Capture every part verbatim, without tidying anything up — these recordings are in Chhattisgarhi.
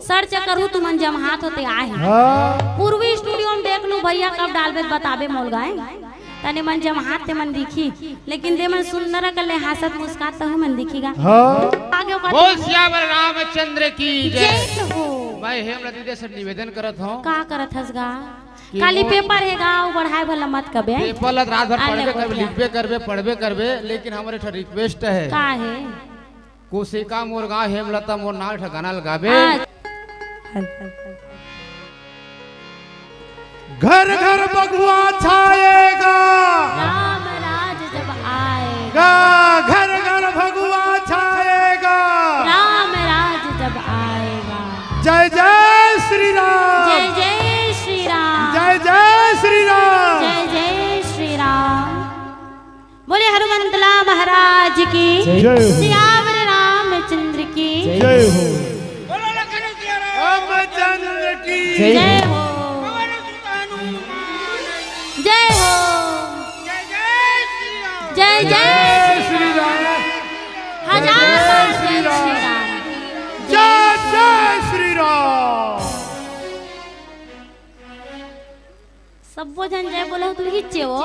सर चक्कर हूँ तुमन जमहात होते आए हैं। हाँ। पूर्वी स्टूडियो में देख लू भैया, कब डालबे त बताबे मोल गाए। तने मन जमहात ते मन दिखी, लेकिन दे मन सुंदर कर ले हासत मुस्कात तहु मन दिखी गा। हाँ। आगे ओकर बोल सियावर रामचंद्र की जय। जय हो। मैं हेमलता दीदी से निवेदन करत हूँ। का करत हस गा? कि काली वो पेपर हे गा, वो बढ़ाए भला मत कबे। पेपर ला रात भर आ ले पढ़बे करबे, कोठिया। लिखबे करबे, पढ़बे करबे, लेकिन हमर एक ठो रिक्वेस्ट हे। का हे? कोशिका मोर गाँव हेमलता मोर नाम एक ठो गाना लगाबे। आज घर घर बगुआ छाएगा। राम राज जब आएगा। गा, घर घर बगुआ छाएगा। राम राज जब आएगा। जय जय श्री राम। जय जय श्री राम। जय जय श्री राम। जय जय श्री राम। बोले हनुमंतला महाराज की। जय हो। सियावर रामचंद्र की। जय हो। रामचंद्र की। जय हो। जय हो। जय जय श्री राम। जय जय श्री राम। हजार जय बार श्री जय राम। श्री राम। जय जय श्री राम। सब्बो झन जय बोलहु, तू हिच्चे वो।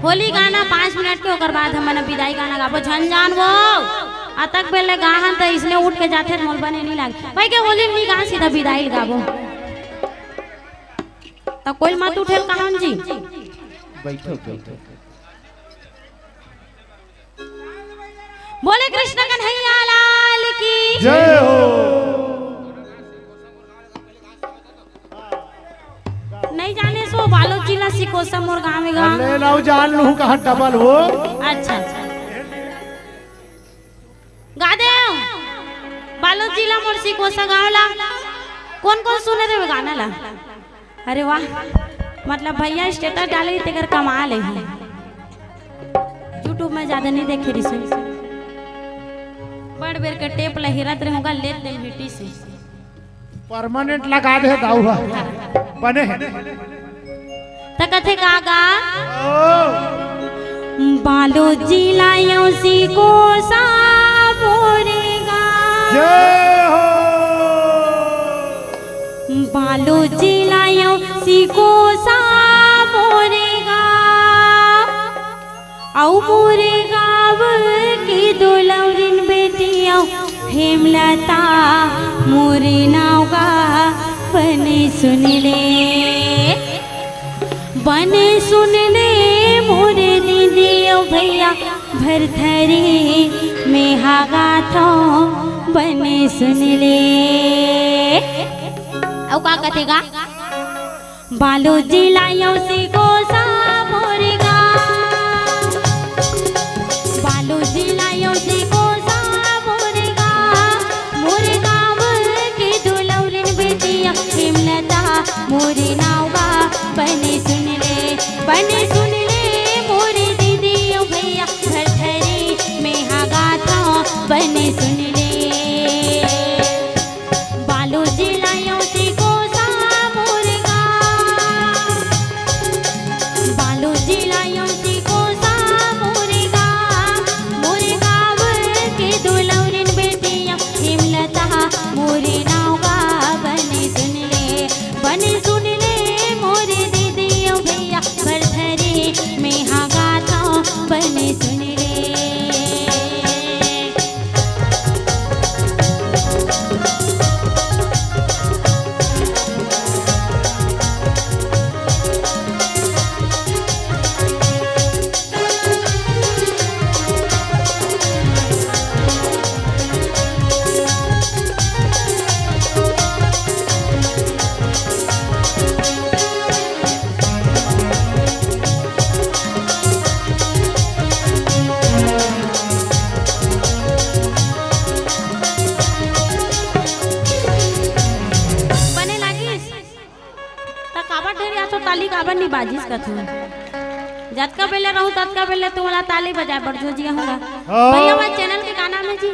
होली गाना पाँच मिनट के, ओकर बाद हमन अब विदाई गाना गाबो। झन जान वो, अतक बेले गाहन त इसने उठ के जाथे त मोल बने नहीं लागे। भाई के होली नहीं गा, सीधा विदाई गाबो। त कोई मत उठेल कहन जी। बैठो, बैठो। बोले कृष्ण कन्हैया लाल की। जय हो। नहीं जाने सो बालोद जिला सिकोसा मोर गाँव में गा। अरे ना जान लूं कहाँ डबल हो। अच्छा, अच्छा। गा दे। बालोद जिला मोर सिकोसा गाँव ला। कौन कौन सुने देवे गाना ला? अरे वाह, मतलब भैया status डाले तेकर कमाल हे। YouTube में ज्यादा नहीं देखे रिसे। बड़ बेर के टेप ला हिरत रहूंगा, लेत ले मिट्टी से। परमानेंट लगा दे दाऊ हा। बने हे। त कथे का गा? ओ। बालोद जिला यो सिकोसा मोरे गा। जय हो। बालोद जिला यो सिकोसा मोरे गा। अउ मोरे गाँव के दुलौरिन बेटी अउ हेमलता मोरे नाव गा बने सुन ले, बने सुन ले मोरे दीदी अउ भैया भरथरी मेहा गाथों बने सुन ले। अउ का कथे गा? बालोद जिला यो सिकोसा मोरे गा। बालोद जिला यो सिकोसा मोरे गा। मोरे गाँव के दुलौरिन बेटिया हेमलता मोरे नाव गा। बने सुन ले, बने सुन ले मोरे दीदी अउ भैया भरथरी मेहा गाथों बने सुन ले। बालोद जिला यो सिकोसा मोरे गा। बालोद जिला यो सिकोसा मोरे गा। मोरे गाँव के दुलौरिन बेटिया हेमलता मोरे नाव गा। बने सुन ले, बने सुन ले मोरे दीदी अउ भैया भरथरी मेहा गाथों बने सुन ले। बने लागिस? त काबर ढेरियाथो, ताली काबर नी बाजिस कथू? जतका बेले रहूं, ततका बेले तुमला ताली बजाए बर जोजिया हूं गा। हाँ। भैया, मैं चैनल के का नाम हे जी?